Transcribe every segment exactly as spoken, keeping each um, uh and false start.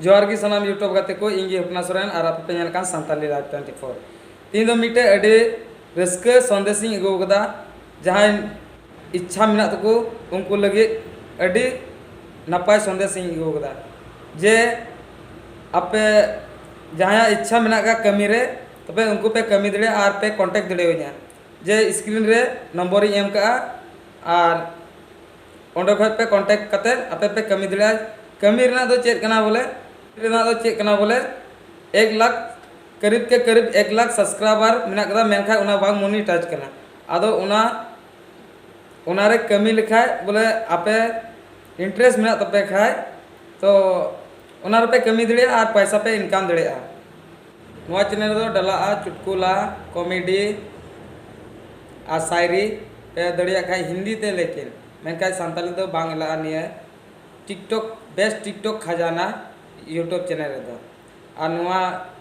ᱡᱚᱦᱟᱨ ᱜᱮ ᱥᱟᱱᱟᱢ YouTube ᱜᱟᱛᱮ ᱠᱚ, ᱤᱧ ᱜᱮ ᱦᱚᱯᱱᱟ ᱥᱚᱨᱮᱱ ᱟᱨ ᱟᱯᱮ ᱯᱮ ᱧᱮᱞ ᱠᱟᱱ ᱥᱟᱱᱛᱟᱞᱤ ᱞᱟᱭᱤᱵᱷ ᱴᱩᱭᱮᱱᱴᱤ ᱯᱷᱳᱨ᱾ ᱛᱮᱦᱮᱧ ᱫᱚ ᱢᱤᱫᱴᱮᱡ ᱟᱹᱰᱤ ᱨᱟᱹᱥᱠᱟᱹ ᱥᱚᱱᱫᱮᱥ ᱤᱧ ᱟᱹᱜᱩ ᱟᱠᱟᱫᱟ᱾ ᱡᱟᱦᱟᱸᱭ ᱤᱪᱪᱷᱟ ᱢᱮᱱᱟᱜ ᱛᱟᱠᱚ ᱩᱱᱠᱩ ᱞᱟᱹᱜᱤᱫ ᱟᱹᱰᱤ ᱱᱟᱯᱟᱭ ᱥᱚᱱᱫᱮᱥ ᱤᱧ ᱟᱹᱜᱩ ᱟᱠᱟᱫᱟ, ᱡᱮ ᱟᱯᱮ ᱡᱟᱦᱟᱸᱭᱟᱜ ᱤᱪᱪᱷᱟ ᱢᱮᱱᱟᱜ ᱠᱟᱜ ᱠᱟᱹᱢᱤ ᱨᱮ, ᱛᱚᱵᱮ ᱩᱱᱠᱩ ᱯᱮ ᱠᱟᱹᱢᱤ ᱫᱟᱲᱮᱭᱟᱜᱼᱟ ᱟᱨ ᱯᱮ contact ᱫᱟᱲᱮᱭᱟᱹᱧᱟ᱾ ᱡᱮ screen ᱨᱮ ᱱᱚᱢᱵᱚᱨᱤᱧ ᱮᱢ ᱠᱟᱜᱼᱟ, ᱟᱨ ᱚᱸᱰᱮ ᱠᱷᱚᱡ ᱯᱮ contact ᱠᱟᱛᱮ ᱟᱯᱮ ᱯᱮ ᱠᱟᱹᱢᱤ ᱫᱟᱲᱮᱭᱟᱜᱼᱟ᱾ ᱠᱟᱹᱢᱤ ᱨᱮᱱᱟᱜ ᱫᱚ ᱪᱮᱫ ᱠᱟᱱᱟ ᱵᱚᱞᱮ, ᱨᱮᱱᱟᱜ ᱫᱚ ᱪᱮᱫ ᱠᱟᱱᱟ ᱵᱚᱞᱮ, ᱮᱠ ᱞᱟᱠᱷ, ᱠᱟᱹᱨᱤᱵ ᱠᱮ ᱠᱟᱹᱨᱤᱵ ᱮᱠ ᱞᱟᱠᱷ subscriber ᱢᱮᱱᱟᱜ ᱠᱟᱫᱟ, ᱢᱮᱱᱠᱷᱟᱱ ᱚᱱᱟ ᱵᱟᱝ monetize ᱠᱟᱱᱟ᱾ ᱟᱫᱚ ᱚᱱᱟ, ᱚᱱᱟ ᱨᱮ ᱠᱟᱹᱢᱤ ᱞᱮᱠᱷᱟᱡ ᱵᱚᱞᱮ ᱟᱯᱮ interest ᱢᱮᱱᱟᱜ ᱛᱟᱯᱮ ᱠᱷᱟᱡ, ᱛᱚ ᱚᱱᱟ ᱨᱮᱯᱮ ᱠᱟᱹᱢᱤ ᱫᱟᱲᱮᱭᱟᱜᱼᱟ ᱟᱨ ᱯᱚᱭᱥᱟ ᱯᱮ income ᱫᱟᱲᱮᱭᱟᱜᱼᱟ᱾ ᱱᱚᱣᱟ channel ᱨᱮᱫᱚ ᱰᱟᱞᱟᱜᱼᱟ ᱪᱩᱴᱠᱩᱞᱟ, comedy ᱟᱨ ᱥᱟᱭᱨᱤ ᱯᱮ ᱫᱟᱲᱮᱭᱟᱜ ᱠᱷᱟᱡ ᱦᱤᱱᱫᱤ ᱛᱮ, ᱞᱮᱠᱤᱱ ᱢᱮᱱᱠᱷᱟᱡ ᱥᱟᱱᱛᱟᱞᱤ ᱫᱚ ᱵᱟᱝ ᱮᱞᱟᱜᱼᱟ ᱱᱤᱭᱟᱹ TikTok, best TikTok ᱠᱷᱟᱡᱟᱱᱟ YouTube channel ᱨᱮᱫᱚ᱾ ᱟᱨ ᱱᱚᱣᱟ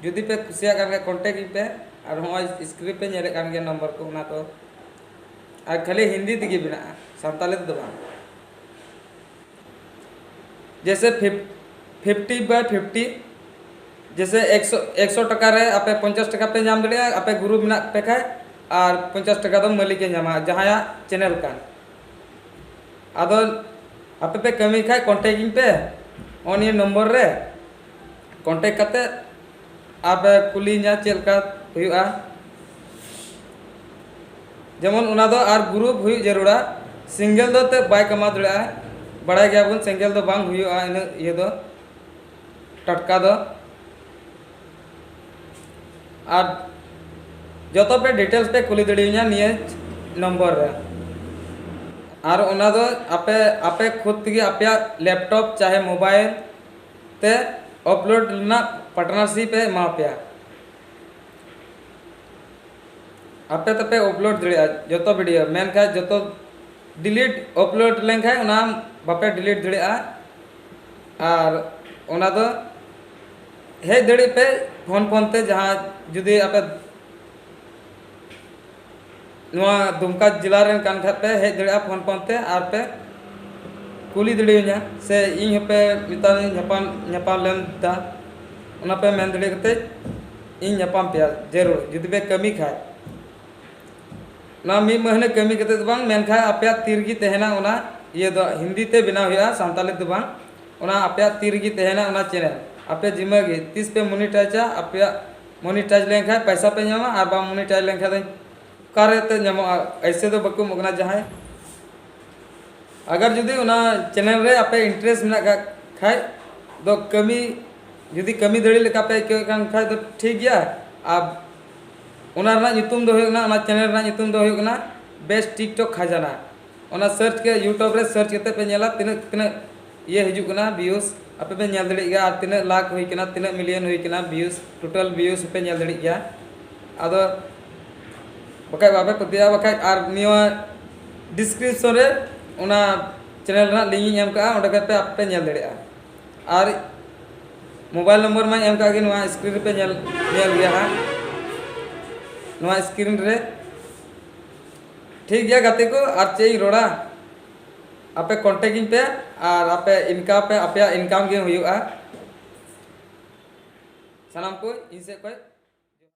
ᱡᱩᱫᱤ ᱯᱮ ᱠᱩᱥᱤᱭᱟᱜ ᱠᱟᱱ ᱠᱷᱟᱡ contact ᱤᱧ ᱯᱮ, ᱟᱨ ᱦᱚᱸᱜᱼᱚᱭ screen ᱯᱮ ᱧᱮᱞᱮᱫ ᱠᱟᱱ ᱜᱮᱭᱟ ᱱᱚᱢᱵᱚᱨ ᱠᱚ, ᱚᱱᱟ ᱠᱚ, ᱟᱨ ᱠᱷᱟᱹᱞᱤ ᱦᱤᱱᱫᱤ ᱛᱮᱜᱮ ᱢᱮᱱᱟᱜᱼᱟ, ᱥᱟᱱᱛᱟᱞᱤ ᱛᱮᱫᱚ ᱵᱟᱝ᱾ ᱡᱮᱭᱥᱮ fifty by fifty, ᱡᱮᱭᱥᱮ ᱮᱠᱥᱚ, ᱮᱠᱥᱚ ᱴᱟᱠᱟ ᱨᱮ ᱟᱯᱮ ᱯᱚᱧᱪᱟᱥ ᱴᱟᱠᱟ ᱯᱮ ᱧᱟᱢ ᱫᱟᱲᱮᱭᱟᱜᱼᱟ, ᱟᱯᱮ group ᱢᱮᱱᱟᱜ ᱯᱮ ᱠᱷᱟᱡ, ᱟᱨ ᱯᱚᱧᱪᱟᱥ ᱴᱟᱠᱟ ᱫᱚ ᱢᱟᱹᱞᱤᱠ ᱮ ᱧᱟᱢᱟ, ᱡᱟᱦᱟᱸᱭᱟᱜ channel ᱠᱟᱱ᱾ ᱟᱫᱚ ᱟᱯᱮ ᱯᱮ ᱠᱟᱹᱢᱤ ᱠᱷᱟᱡ contact ᱤᱧ ᱯᱮ ᱱᱚᱜᱼᱚ ᱱᱤᱭᱟᱹ ᱱᱚᱢᱵᱚᱨ ᱨᱮ contact ᱠᱟᱛᱮ ᱟᱯᱮ ᱠᱩᱞᱤᱧᱟ ᱪᱮᱫ ᱞᱮᱠᱟ ᱦᱩᱭᱩᱜᱼᱟ᱾ ᱡᱮᱢᱚᱱ ᱚᱱᱟ ᱫᱚ ᱟᱨ group ᱦᱩᱭᱩᱜ ᱡᱟᱹᱨᱩᱲᱟ, single ᱫᱚ ᱛᱮ ᱵᱟᱭ ᱠᱟᱢᱟᱣ ᱫᱟᱲᱮᱭᱟᱜᱼᱟ᱾ ᱵᱟᱲᱟᱭ ᱜᱮᱭᱟᱵᱚᱱ single ᱫᱚ ᱵᱟᱝ ᱦᱩᱭᱩᱜᱼᱟ ᱤᱱᱟᱹᱜ ᱤᱭᱟᱹ ᱫᱚ, ᱴᱟᱴᱠᱟ ᱫᱚ᱾ ᱟᱨ ᱡᱚᱛᱚ ᱯᱮ details ᱯᱮ ᱠᱩᱞᱤ ᱫᱟᱲᱮᱭᱟᱹᱧᱟ ᱱᱤᱭᱟᱹ ᱱᱚᱢᱵᱚᱨ ᱨᱮ᱾ ᱟᱨ ᱚᱱᱟ ᱫᱚ ᱟᱯᱮ, ᱟᱯᱮ ᱠᱷᱩᱫ ᱛᱮᱜᱮ ᱟᱯᱮᱭᱟᱜ laptop ᱪᱟᱦᱮ mobile ᱛᱮ upload ᱨᱮᱱᱟᱜ partnership ᱮ ᱮᱢᱟ ᱯᱮᱭᱟ᱾ ᱟᱯᱮ ᱛᱮᱯᱮ upload ᱫᱟᱲᱮᱭᱟᱜᱼᱟ ᱡᱚᱛᱚ video, ᱢᱮᱱᱠᱷᱟᱱ ᱡᱚᱛᱚ delete upload ᱞᱮᱱᱠᱷᱟᱱ ᱚᱱᱟ ᱵᱟᱯᱮ delete ᱫᱟᱲᱮᱭᱟᱜᱼᱟ᱾ ᱟᱨ ᱚᱱᱟ ᱫᱚ ᱦᱮᱡ ᱫᱟᱲᱮᱭᱟᱜ ᱯᱮ phone phone ᱛᱮ, ᱡᱟᱦᱟᱸ ᱡᱩᱫᱤ ᱟᱯᱮ ᱱᱚᱣᱟ ᱫᱩᱢᱠᱟ ᱡᱮᱞᱟ ᱨᱮᱱ ᱠᱟᱱ ᱠᱷᱟᱡ ᱯᱮ, ᱦᱮᱡ ᱫᱟᱲᱮᱭᱟᱜᱼᱟ phone phone ᱛᱮ ᱟᱨ ᱯᱮ ᱠᱩᱞᱤ ᱫᱟᱲᱮᱭᱟᱹᱧᱟ, ᱥᱮ ᱤᱧ ᱦᱚᱸᱯᱮ ᱢᱮᱛᱟᱧ ᱧᱟᱯᱟᱢ, ᱧᱟᱯᱟᱢ ᱞᱮᱱ ᱫᱟ, ᱚᱱᱟ ᱯᱮ ᱢᱮᱱ ᱫᱟᱲᱮ ᱠᱟᱛᱮ ᱤᱧ ᱧᱟᱯᱟᱢ ᱯᱮᱭᱟ ᱡᱟᱹᱨᱩᱲ, ᱡᱩᱫᱤ ᱯᱮ ᱠᱟᱹᱢᱤ ᱠᱷᱟᱡ᱾ ᱚᱱᱟ ᱢᱤᱫ ᱢᱟᱹᱦᱱᱟᱹ ᱠᱟᱹᱢᱤ ᱠᱟᱛᱮ ᱫᱚ ᱵᱟᱝ, ᱢᱮᱱᱠᱷᱟᱱ ᱟᱯᱮᱭᱟᱜ ᱛᱤ ᱨᱮᱜᱮ ᱛᱟᱦᱮᱱᱟ ᱚᱱᱟ ᱤᱭᱟᱹ ᱫᱚ, ᱦᱤᱱᱫᱤ ᱛᱮ ᱵᱮᱱᱟᱣ ᱦᱩᱭᱩᱜᱼᱟ, ᱥᱟᱱᱛᱟᱞᱤ ᱫᱚ ᱵᱟᱝ᱾ ᱚᱱᱟ ᱟᱯᱮᱭᱟᱜ ᱛᱤ ᱨᱮᱜᱮ ᱛᱟᱦᱮᱱᱟ ᱚᱱᱟ ᱪᱮᱱᱮᱞ, ᱟᱯᱮ ᱡᱤᱢᱟᱹ ᱜᱮ᱾ ᱛᱤᱥ ᱯᱮ ᱢᱚᱱᱤᱴᱟᱭᱤᱡᱟ, ᱟᱯᱮᱭᱟᱜ ᱢᱚᱱᱤᱴᱟᱭᱤᱡᱽ ᱞᱮᱱᱠᱷᱟᱱ ᱯᱚᱭᱥᱟ ᱯᱮ ᱧᱟᱢᱟ, ᱟᱨ ᱵᱟᱝ ᱢᱚᱱᱤᱴᱟᱭᱤᱡᱽ ᱞᱮᱱᱠᱷᱟᱱ ᱫᱚ ᱚᱠᱟᱨᱮ ᱛᱮ ᱧᱟᱢᱚᱜᱼᱟ? ᱮᱭᱥᱮ ᱫᱚ ᱵᱟᱠᱚ ᱮᱢᱚᱜ ᱠᱟᱱᱟ ᱡᱟᱦᱟᱸᱭ᱾ ᱟᱜᱟᱨ ᱡᱩᱫᱤ ᱚᱱᱟ ᱪᱮᱱᱮᱞ ᱨᱮ ᱟᱯᱮ ᱤᱱᱴᱟᱨᱮᱥᱴ ᱢᱮᱱᱟᱜ ᱠᱟᱜ ᱠᱷᱟᱡ ᱫᱚ, ᱠᱟᱹᱢᱤ, ᱡᱩᱫᱤ ᱠᱟᱹᱢᱤ ᱫᱟᱲᱮ ᱞᱮᱠᱟ ᱯᱮ ᱟᱹᱭᱠᱟᱹᱣᱮᱫ ᱠᱟᱱ ᱠᱷᱟᱡ ᱫᱚ ᱴᱷᱤᱠ ᱜᱮᱭᱟ᱾ ᱟᱨ ᱚᱱᱟ ᱨᱮᱱᱟᱜ ᱧᱩᱛᱩᱢ ᱫᱚ ᱦᱩᱭᱩᱜ ᱠᱟᱱᱟ, ᱚᱱᱟ ᱪᱮᱱᱮᱞ ᱨᱮᱱᱟᱜ ᱧᱩᱛᱩᱢ ᱫᱚ ᱦᱩᱭᱩᱜ ᱠᱟᱱᱟ ᱵᱮᱥᱴ ᱴᱤᱠᱴᱚᱠ ᱠᱷᱟᱡᱟᱱᱟ᱾ ᱚᱱᱟ ᱥᱟᱨᱪ ᱠᱮ, YouTube ᱨᱮ ᱥᱟᱨᱪ ᱠᱟᱛᱮ ᱯᱮ ᱧᱮᱞᱟ ᱛᱤᱱᱟᱹᱜ, ᱛᱤᱱᱟᱹᱜ ᱤᱭᱟᱹ ᱦᱤᱡᱩᱜ ᱠᱟᱱᱟ, ᱵᱷᱤᱭᱩᱥ ᱟᱯᱮ ᱯᱮ ᱧᱮᱞ ᱫᱟᱲᱮᱭᱟᱜ ᱜᱮᱭᱟ, ᱟᱨ ᱛᱤᱱᱟᱹᱜ ᱞᱟᱠᱷ ᱦᱩᱭ ᱠᱟᱱᱟ, ᱛᱤᱱᱟᱹᱜ ᱢᱤᱞᱤᱭᱚᱱ ᱦᱩᱭ ᱠᱟᱱᱟ ᱵᱷᱤᱭᱩᱥ, ᱴᱳᱴᱟᱞ ᱵᱷᱤᱭᱩᱥ ᱦᱚᱸᱯᱮ ᱧᱮᱞ ᱫᱟᱲᱮᱭᱟᱜ ᱜᱮᱭᱟ᱾ ᱟᱫᱚ ᱵᱟᱠᱷᱟᱡ ᱵᱟᱯᱮ ᱯᱟᱹᱛᱭᱟᱹᱜᱼᱟ, ᱵᱟᱠᱷᱟᱡ ᱟᱨ ᱱᱤᱭᱟᱹ ᱰᱤᱥᱠᱨᱤᱯᱥᱚᱱ ᱨᱮ ᱚᱱᱟ ᱪᱮᱱᱮᱞ ᱨᱮᱱᱟᱜ ᱞᱤᱝᱠ ᱤᱧ ᱮᱢ ᱠᱟᱜᱼᱟ, ᱚᱸᱰᱮ ᱠᱷᱚᱡ ᱯᱮ ᱟᱯᱮ ᱯᱮ ᱧᱮᱞ ᱫᱟᱲᱮᱭᱟᱜᱼᱟ᱾ ᱟᱨ ᱢᱳᱵᱟᱭᱤᱞ ᱱᱚᱢᱵᱚᱨ ᱢᱟᱧ ᱮᱢ ᱠᱟᱜ ᱜᱮ, ᱱᱚᱣᱟ ᱥᱠᱨᱤᱱ ᱨᱮᱯᱮ ᱧᱮᱞ, ᱧᱮᱞ ᱜᱮᱭᱟ ᱦᱟᱸᱜ, ᱱᱚᱣᱟ ᱥᱠᱨᱤᱱ ᱨᱮ᱾ ᱴᱷᱤᱠ ᱜᱮᱭᱟ ᱜᱟᱛᱮ ᱠᱚ, ᱟᱨ ᱪᱮᱫ ᱤᱧ ᱨᱚᱲᱟ, ᱟᱯᱮ ᱠᱚᱱᱴᱮᱠᱴ ᱤᱧ ᱯᱮ ᱟᱨ ᱟᱯᱮ ᱤᱱᱠᱟᱢ ᱯᱮ, ᱟᱯᱮᱭᱟᱜ ᱤᱱᱠᱟᱢ ᱜᱮ ᱦᱩᱭᱩᱜᱼᱟ᱾ ᱥᱟᱱᱟᱢ ᱠᱚ ᱤᱧ ᱥᱮᱫ ᱠᱷᱚᱡ